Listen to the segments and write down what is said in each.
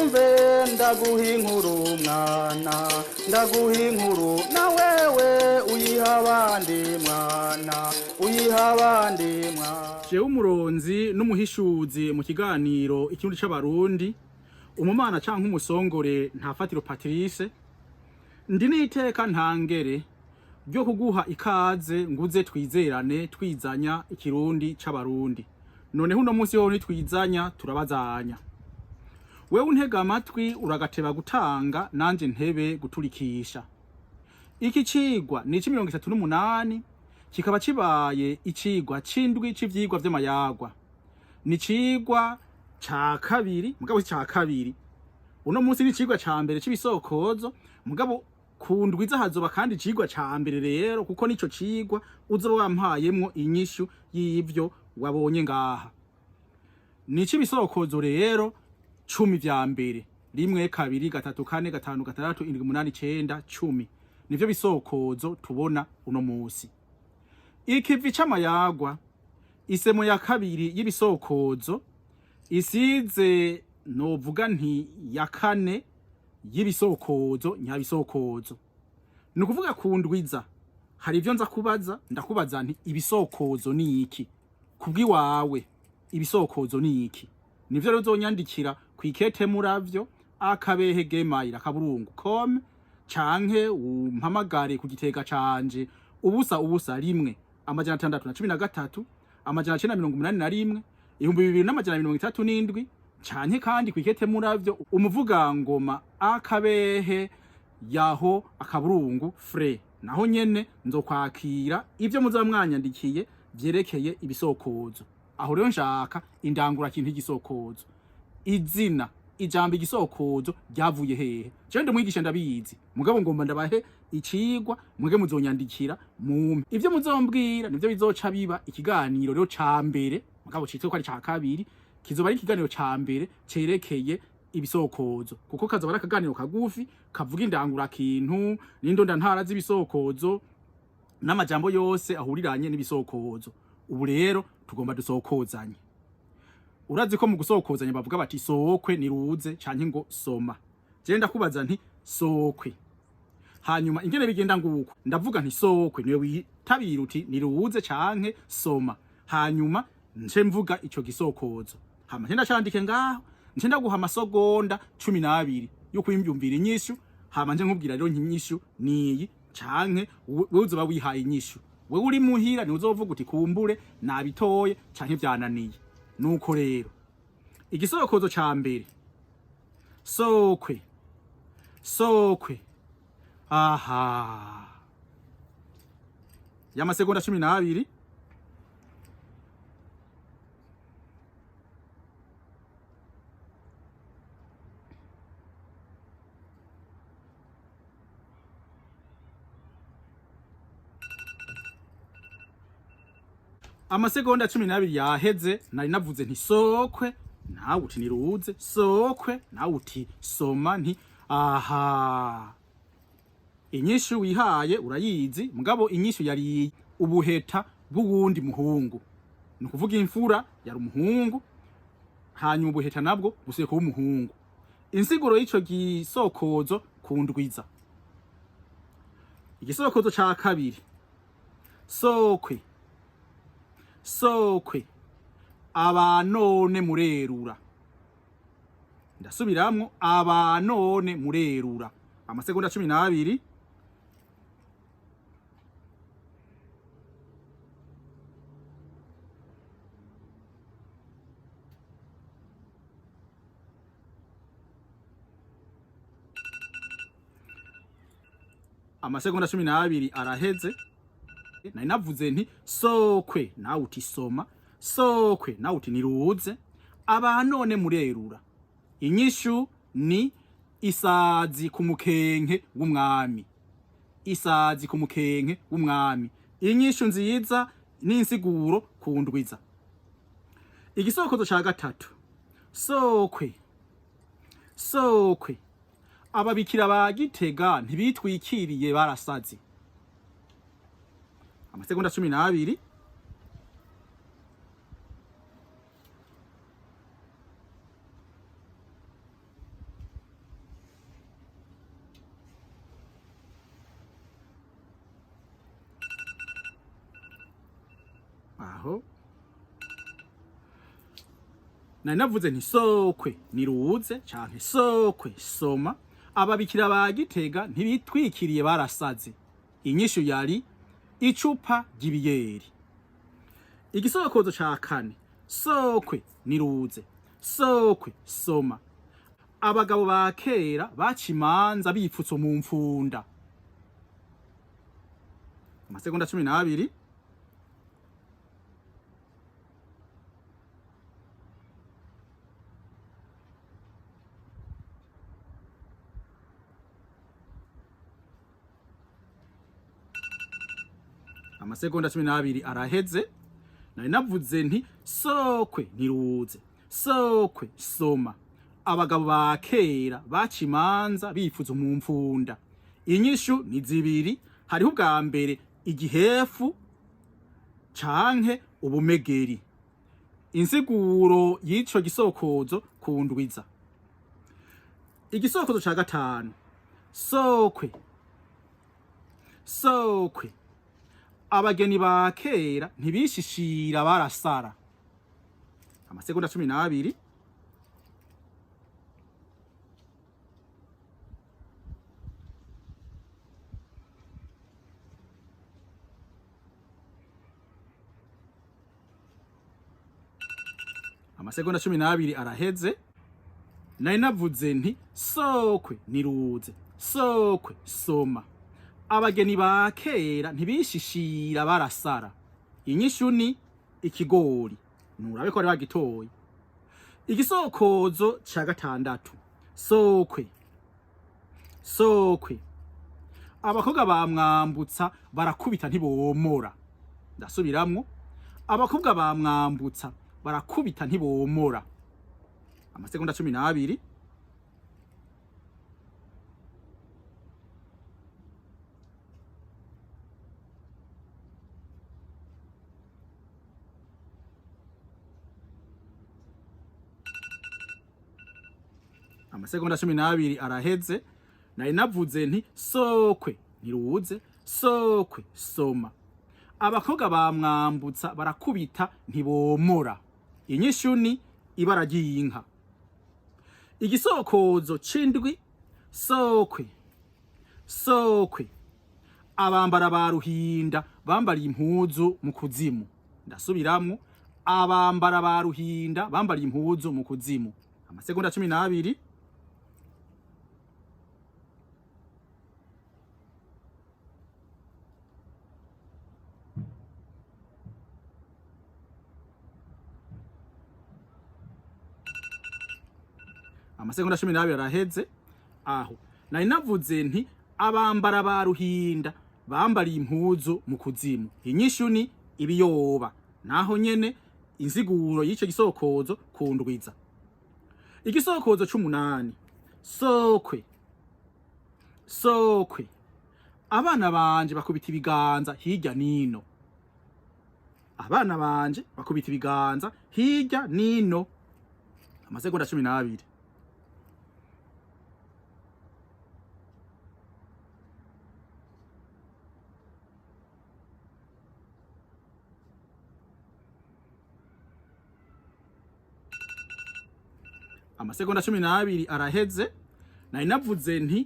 Umve ndaguha inkuru mwana, ndaguha inkuru na wewe uyiha abandi mwana, uyiha abandi mwana. Jewe umuronzi n'umuhishuzi mu kiganiro Ikirundi c'Abarundi, umumana canke umusongore Ntafatiro Patrice, ndi n'iteka ntangere ryo kuguha ikaze nguze twizerane twizanya Ikirundi c'Abarundi. Noneho uno munsi ho ntitwizanya, turabazanya. Wewe untega amatwi uragateba gutanga, nanje ntebe guturikisha. Iki cigwa ni ic'38, kikaba kibaye icigwa c'indwi c'ivyigwa vy'amayagwa. Ni icigwa ca kabiri, mugabo si ca kabiri. Uno munsi ni icigwa ca mbere c'ibisokozo, mugabo ku ndwi iza hazoba kandi icigwa ca mbere rero, kuko nico cigwa uzoba wampayemwo inyishu y'ivyo wabonye ngaha. Ni ic'ibisokozo rero 10 vya mbere: 1, 2, 3, 4, 5, 6, 7, 8, 9, 10. Nivyo bisokozo tubona uno munsi. Ikivi c'amayagwa, isemo ya kabiri y'ibisokozo, isize novuga nti ya kane y'ibisokozo nyabisokozo. Ni ukuvuga ku ndwiza hari ivyo nza kubaza, ndakubaza nti ibisokozo ni iki? Kubw'iwawe ibisokozo ni iki? Nivyo rero uzonyandikira kw'ikete muravyo akabehe gmail akaburungu com, canke umpamagare ku gitega canje 0 0 1 613 981 2237, canke kandi kw'ikete muravyo umuvugangoma akabehe yaho akaburungu fre. Naho nyene nzokwakira ivyo muzaba mwanyandikiye vyerekeye ibisokozo. Aho rero nshaka indangura kintu igisokozo, izina ijambo igisokozo ryavuye hehe. Jewe ndumwigisha ndabizi, mugabo ngomba ndabahe icigwa, mwege muzonyandikira mumpe ivyo muzombwira, nivyo bizoca biba ikiganiro rero ca mbere, mugabo citwe ko ari ca kabiri, kizoba ari ikiganiro ca mbere cerekeye ibisokozo, kuko kazoba ari akaganiro kagufi kavuga indangura kintu n'indonda ntara z'ibisokozo n'amajambo yose ahuriranye n'ibisokozo. Ubu rero tugomba dusokozanye. Urazi ko mu gusokozanya bavuga bati sokwe niruze canke ngo soma. Je ndakubaza nti sokwe. Hanyuma ingene bigenda nguko, ndavuga nti sokwe, niwe witabira uti niruze canke soma. Hanyuma nce mvuga ico gisokozo. Hama nce ndacandike ngaho, nce ndaguha amasogonda 12 yo kwiyumvira inyishu. Hama nce nkubwira rero nti inyishu niyi, canke wewe uzoba wihaye inyishu. Wewe uri muhira ni uzovuga uti kumbure nabitoye canke vyananiye. Nuko rero igisokozo ca mbere, sokwe sokwe. Aha y'amasegonda 12. Amasegonda 12 yaheze, nari navuze nti sokwe, nawe uti niruze, sokwe, nawe uti soma, nti aha. Inyishu wihaye urayizi, mugabo inyishu yari ubuheta bw'uwundi muhungu. Ni ukuvuga imfura yari umuhungu, hanyuma ubuheta nabwo busiye kuba umuhungu. Insiguro y'ico gisokozo kundwiza. Igisokozo ca kabiri, sokwe sokwe, abanone murerura. Ndasubiramwo, abanone murerura. Amasegonda 12. Amasegonda 12 araheze. Nari navuze nti sokwe, nawe uti soma, sokwe, nawe uti niruze, abanone murerura. Inyishu ni isazi ku mukenke w'umwami. Isazi ku mukenke w'umwami. Inyishu nziza n'insiguro kundwiza. Igisokozo ca gatatu, sokwe sokwe, ababikira ba Gitega ntibitwikiriye barasaze. Amasegonda 12. Aho nari navuze nti sokwe niruze canke sokwe soma. Ababikira ba Gitega ntibitwikiriye barasaze. Inyishu yari icupa ry'ibiyeri. Igisokozo ca kane, sokwe niruze, sokwe soma. Abagabo ba kera baca imanza bipfutse mu mfunda. Amasegonda 12. Amasegonda 12 araheze. Nari navuze nti sokwe niruze, sokwe soma. Abagabo ba kera baca imanza bipfutse mu mfunda. Inyishu ni zibiri, hariho ubwa mbere igihefu canke ubumegeri. Insiguro y'ico gisokozo kundwiza. Igisokozo ca gatanu, sokwe sokwe. Abageni ba kera ntibishishira barasara. Amasegonda 12. Amasegonda 12 araheze. Nari navuze nti sokwe niruze, sokwe soma. Abageni ba kera ntibishishira barasara. Inyishu ni ikigori. Nurabe ko bari bagitoye. Igisokozo ca gatandatu, sokwe sokwe. Abakobwa bamwambutsa barakubita ntibomora. Ndasubiramwo, abakobwa bamwambutsa barakubita ntibomora. Amasegonda 12. Amasegonda 12 araheze. Nari navuze nti sokwe ntiruze, sokwe soma. Abakobwa bamwambutsa barakubita ntibomora. Inyishu ni ibara ry'inka. Igisokozo c'indwi, sokwe sokwe. Abambara ba Ruhinda bambariye impuzu mu kuzimu. Ndasubiramwo, abambara ba Ruhinda bambariye impuzu mu kuzimu. Amasegonda 12. Amasegonda 12 araheze. Aho nari navuze nti abambara ba Ruhinda bambariye impuzu mu kuzimu. Inyishu ni ibiyoba. Naho nyene insiguro y'ico gisokozo kundwiza. Igisokozo c'umunani, sokwe sokwe. Abana banje bakubita ibiganza hirya nino. Abana banje bakubita ibiganza hirya nino. Amasegonda 12. Amasegonda 12 araheze. Nari navuze nti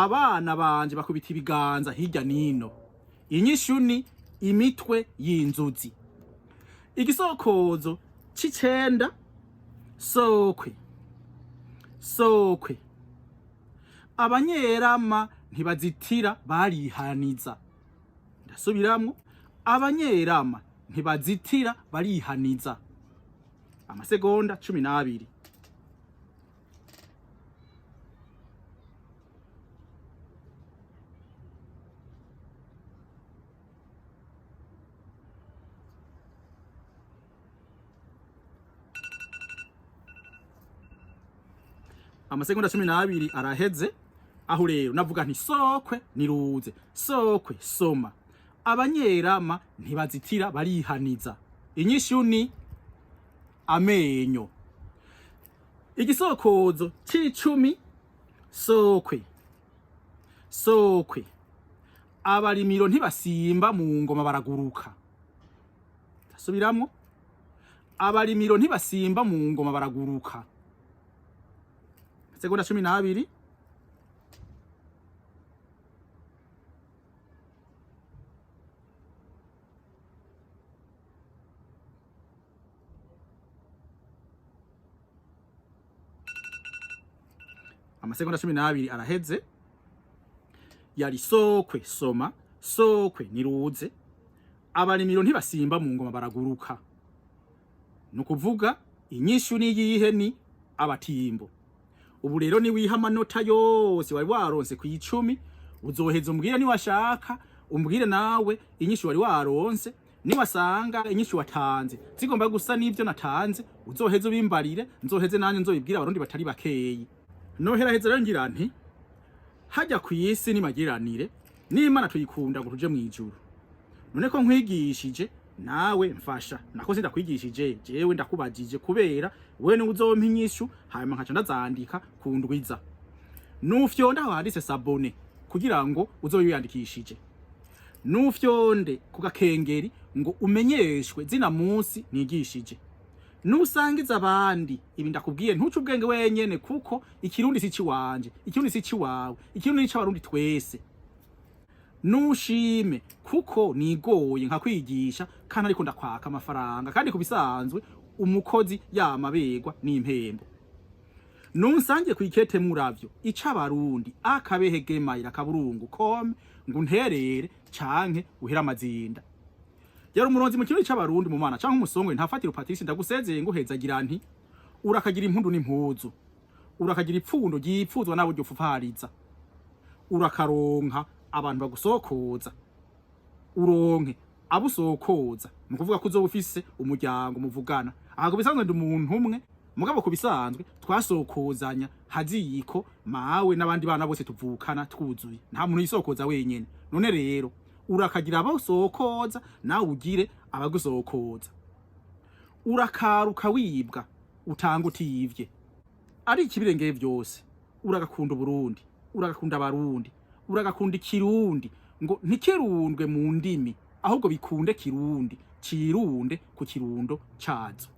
abana banje bakubita ibiganza hirya nino. Inyishu ni imitwe y'inzuzi. Igisokozo c'icenda, sokwe sokwe. Abanyerama ntibazitira barihaniza. Ndasubiramwo, abanyerama ntibazitira barihaniza. Amasegonda 12. Amasegonda 12 araheze. Aho rero navuga nti sokwe niruze, sokwe soma. Abanyerama ntibazitira barihaniza. Inyishu ni amenyo. Igisokozo c'icumi, sokwe sokwe. Abarimiro ntibasimba mu ngoma baraguruka. Subiramwo: abarimiro ntibasimba mu ngoma, baraguruka. Segonda 12. Amasegonda 12 araheze. Yari sokwe soma, sokwe niruze, abarimiro ntibasimba mu ngoma, baraguruka. Ni ukuvuga inyishu niyihe? Ni abatimbo. Ubu rero niwiha amanota yose wari waronse ku 10, uzoheza umbwire niwashaka, umbwire nawe inyishu wari waronse. Niwasanga inyishu watanze zigomba gusa n'ivyo natanze, uzoheze ubimbarire, nzoheze nanjye nzobibwira abarundi batari bakeyi. Noheraheza rero ngira nti: hajya ku isi nimagiranire n'Imana tuyikunda ngo tuje mw'ijuru. None ko nkwigishije, nawe mfasha. Nako sindakwigishije jewe, ndakubajije, kubera wewe niwe uzompa inyishu, hanyuma nkaca ndazandika ku ndwiza. Nufyonde aho handitse s'abonner kugira ngo uzobe wiyandikishije, nufyonde ku gakengeri ngo umenyeshwe zina munsi nigishije, nusangiza abandi ibi ndakubwiye. Ntuce ubwenge wenyene, kuko ikirundi si ciwanje, ikirundi si ciwawe, ikirundi ni c'abarundi twese. Nushime kuko nigoye nkakwigisha kandi ariko ndakwaka amafaranga, kandi kubisanzwe umukozi yamabegwa n'impembo. Nunsange kwikete muravyo icabarundi akabehe gmail.com ngo unterere canke uhera amazinda. Yari umuronzi mu kirundi c'abarundi, mu mana canke umusongwe Ntafatiro Patrice. Ndagusezeye nguhezagira nti: urakagira impundu n'impuzu, urakagira ipfundo ryipfuzwa nabo ryopfupfariza, urakaronka abantu bagusokoza, uronke abo usokoza. Ni ukuvuga ko uzoba ufise umuryango muvugana. Aha ku bisanzwe ndi umuntu umwe, mugabo ku bisanzwe twasokozanya haziyiko mawe n'abandi bana bose tuvukana twuzuye. Nta muntu yisokoza wenyene. None rero urakagira abo usokoza, nawe ugire abagusokoza. Urakaruka wibwa, utanga utiyivye. Ari ikibirengeye byose, uragakunda Uburundi, uragakunda abarundi, uragakunda ikirundi, ngo ntikirundwe mu ndimi, ahubwo bikunde kirundi, cirunde ku kirundo cazo.